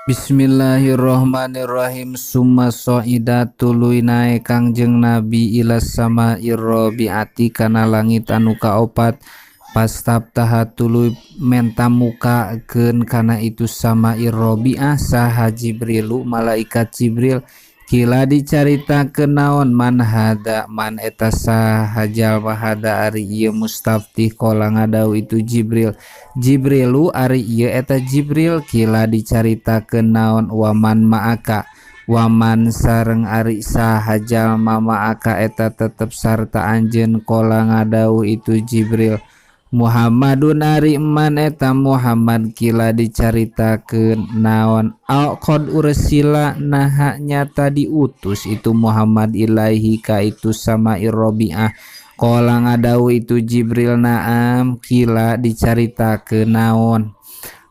Bismillahirrahmanirrahim. Summa soida tuluy naek Kangjeng Nabi ila sama irrobiati kana langit anu kaopat. Pastaftaha tuluy menta mukakeun kana itu sama irrobiah saha Jibrilu malaikat Jibril. Kila dicaritakeun naon man hada man eta saha jalma hada ari ieu mustaftih qala ngadau itu Jibril. Jibrilu ari ieu eta Jibril. Kila dicaritakeun naon waman ma'aka waman sareng ari saha jalma ma'aka eta tetep sarta anjeun qala ngadau itu Jibril. Muhammadun ari man eta Muhammad. Kila dicaritakeun naon al qad ursila naha nyata diutus itu Muhammad ilaihi ka itu sama irrobiah. Qala ngadau itu Jibril naam. Kila dicaritakeun naon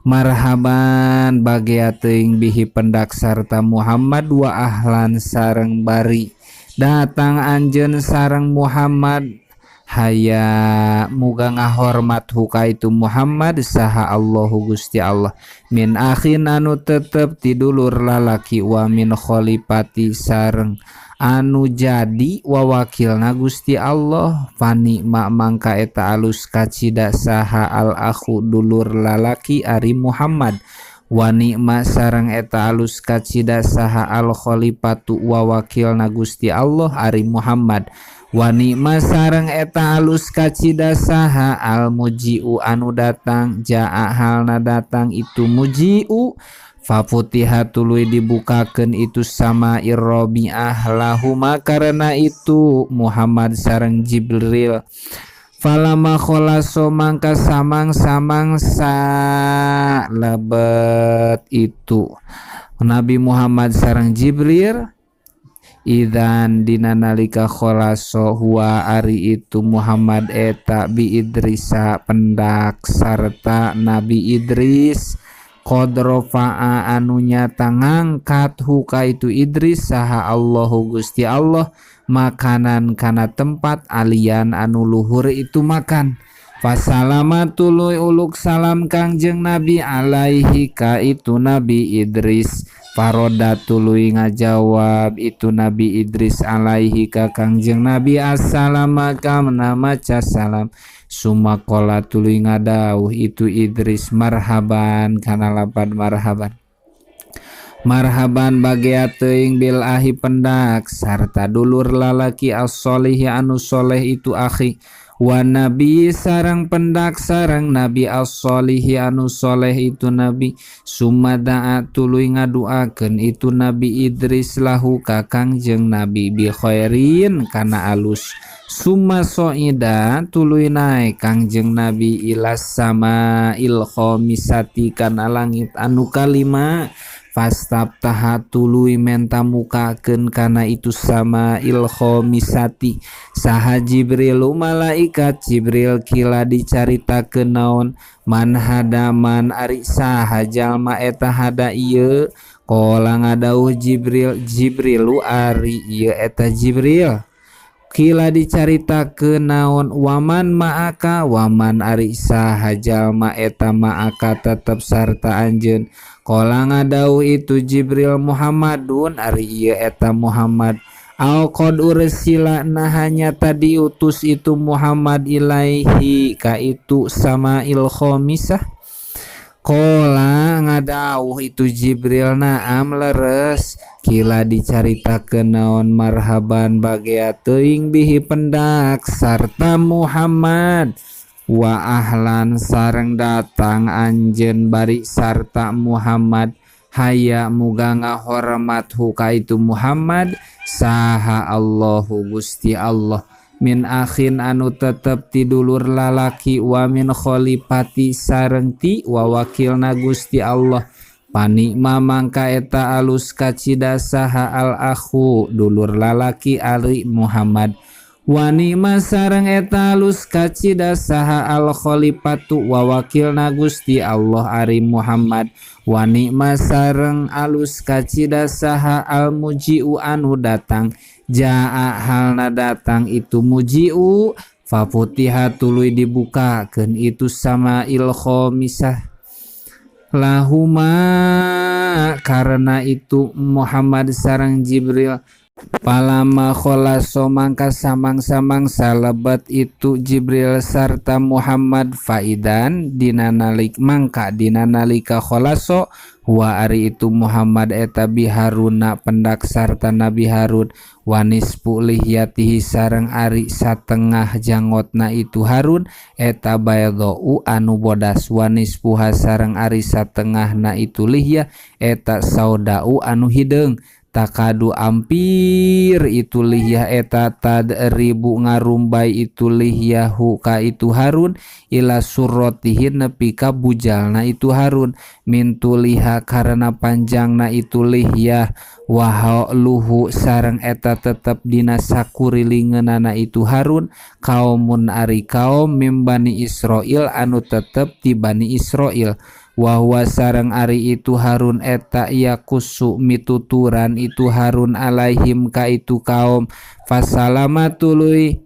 marhaban bagea teuing bihi pendak sarta Muhammad wa ahlan sareng bari datang anjeun sareng Muhammad. Haya muga ngahormat huka itu Muhammad saha Allahu Gusti Allah min akhin anu tetep tidulur lalaki wa min khalifati sareng anu jadi wawakilna Gusti Allah. Fani ma mangka eta alus kacida saha al akhu dulur lalaki ari Muhammad wa nikma sareng eta alus kacida saha al khalifatu wawakilna Gusti Allah ari Muhammad wa nikma sareng eta alus kacida saha al muji'u anu datang jaa halna datang itu muji'u. Fafutiha tuluy dibukakeun itu sama irrobiah lahuma karena itu Muhammad sareng Jibril. Falama kholaso mangka samang-samang sa lebet itu Nabi Muhammad sareng Jibril. Idzan dina nalika kholaso huwa ari itu Muhammad eta bi Idrisa pendak sarta Nabi Idris. Qad rafa'a anu nyata ngangkat huka itu Idris saha Allahu Gusti Allah makanan kana tempat alian anu luhur itu makan. Fasalama tuluy uluk salam Kangjeng Nabi alaihi ka itu Nabi Idris. Faroda tuluy ngajawab itu Nabi Idris alaihi ka Kangjeng Nabi assalama kamna maca salam. Sumakola tuluy ngadauh itu Idris marhaban kana lapad marhaban. Marhaban bagea teuing bil ahi pendak sarta dulur lalaki as-solihi anu soleh itu akhi wa nabi sareng pendak sareng nabi as-solihi anu soleh itu nabi. Sumada'a tuluy ngaduakeun itu Nabi Idris lahu ka Kangjeng Nabi bi khairin kana alus. Summa soida tuluy naek Kangjeng Nabi ilas sama il khamisati kana langit anu kalima. Fastaftaha tuluy menta mukakeun kana itu sama il khamisati saha Jibrilu malaikat Jibril. Kila dicaritakeun naon man hada man ari saha jalma eta hada ieu. Qala ngadauh Jibril Jibrilu ari ieu eta Jibril. Kila dicaritakeun naon waman ma'aka waman ari saha jalma eta ma'aka tetep sarta anjeun. Qala ngadauh itu Jibril Muhammadun ari ieu eta Muhammad. Au qad ursila nah nyata diutus itu Muhammad ilaihi ka itu sama il khamisah. Qala ngadauh itu Jibril naam leres. Kila dicaritakeun naon marhaban bagea teuing bihi pendak sarta Muhammad wa ahlan sareng datang anjeun bari sarta Muhammad. Haya muga ngahormat huka itu Muhammad saha Allahu Gusti Allah min akhin anu tetep tidulur lalaki wa min khalifati sareng ti wa wakilna Gusti Allah. Panikma mangka eta alus kacida saha al akhu dulur lalaki ari Muhammad wa nikma sareng eta alus kacida saha al khalifatu wa wakilna Gusti Allah ari Muhammad wa nikma sareng alus kacida saha al muji'u anu datang jaa halna datang itu muji'u. Fafutiha tuluy dibukakeun itu sama il khamisah. Lahuma karena itu Muhammad sareng Jibril. Palama kholaso mangka samang-samang salebet itu Jibril sarta Muhammad, faidan dina nalik mangka dina nalika kholaso huwa ari itu Muhammad eta biharuna pendak sarta Nabi Harun, wanisfu lihyatihi sareng ari satengah jangotna itu Harun eta baydau anu bodas, wanisfuha sareng ari satengahna itu lihyah eta saudau anu hideung. Takadu ampir itu lihyah eta tadribu ngarumbay itu lihyahu ka itu Harun ila surrotihi nepi ka bujalna itu Harun, mintuliha karena panjangna itu lihyah, wa luhu sareng eta tetep dina sakurilingeunana itu Harun kaumun ari kaum mim Bani Israil anu tetep ti Bani Israil. Wahwa sareng ari itu Harun eta yakusu mituturan itu Harun alaihim ka itu kaum. Fasalama tuluy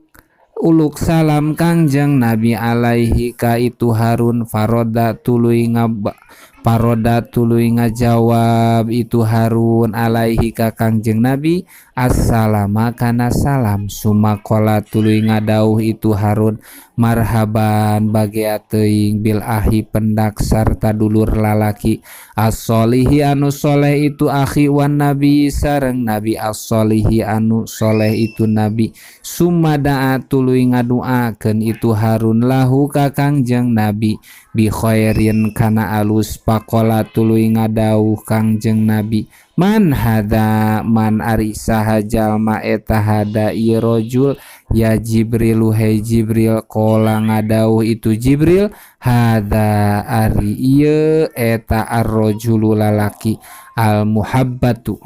uluk salam Kangjeng Nabi alaihi ka itu Harun, faroda tuluy ngaba paroda tuluy ngajawab itu Harun alaihi ka Kangjeng Nabi assalama kana salam. Sumakola tuluy ngadauh itu Harun, marhaban bagea teuing bil ahi pendak sarta dulur lalaki as-solihi anu soleh itu akhi, wan nabi sareng nabi as-solihi anu soleh itu nabi. Sumada'a tuluy ngaduakeun itu Harun lahu ka Kangjeng Nabi bi khairin kana alus. Pakola tuluy ngadauh Kangjeng Nabi, man hada, man ari saha jalma eta hada ieu rajul, ya Jibrilu hei Jibril? Qala ngadauh itu Jibril, hada ari ieu eta arrajulu lalaki al muhabbatu,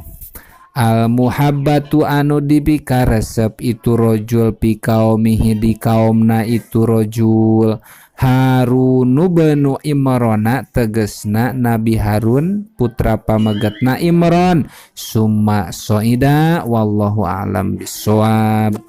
al muhabbatu anu dipikaresep itu rajul fi kaumihi di kaumna itu rajul. Harunu benu Imrona tegesna Nabi Harun putra pamegetna Imron. Summa soida, wallahu a'lam bissawab.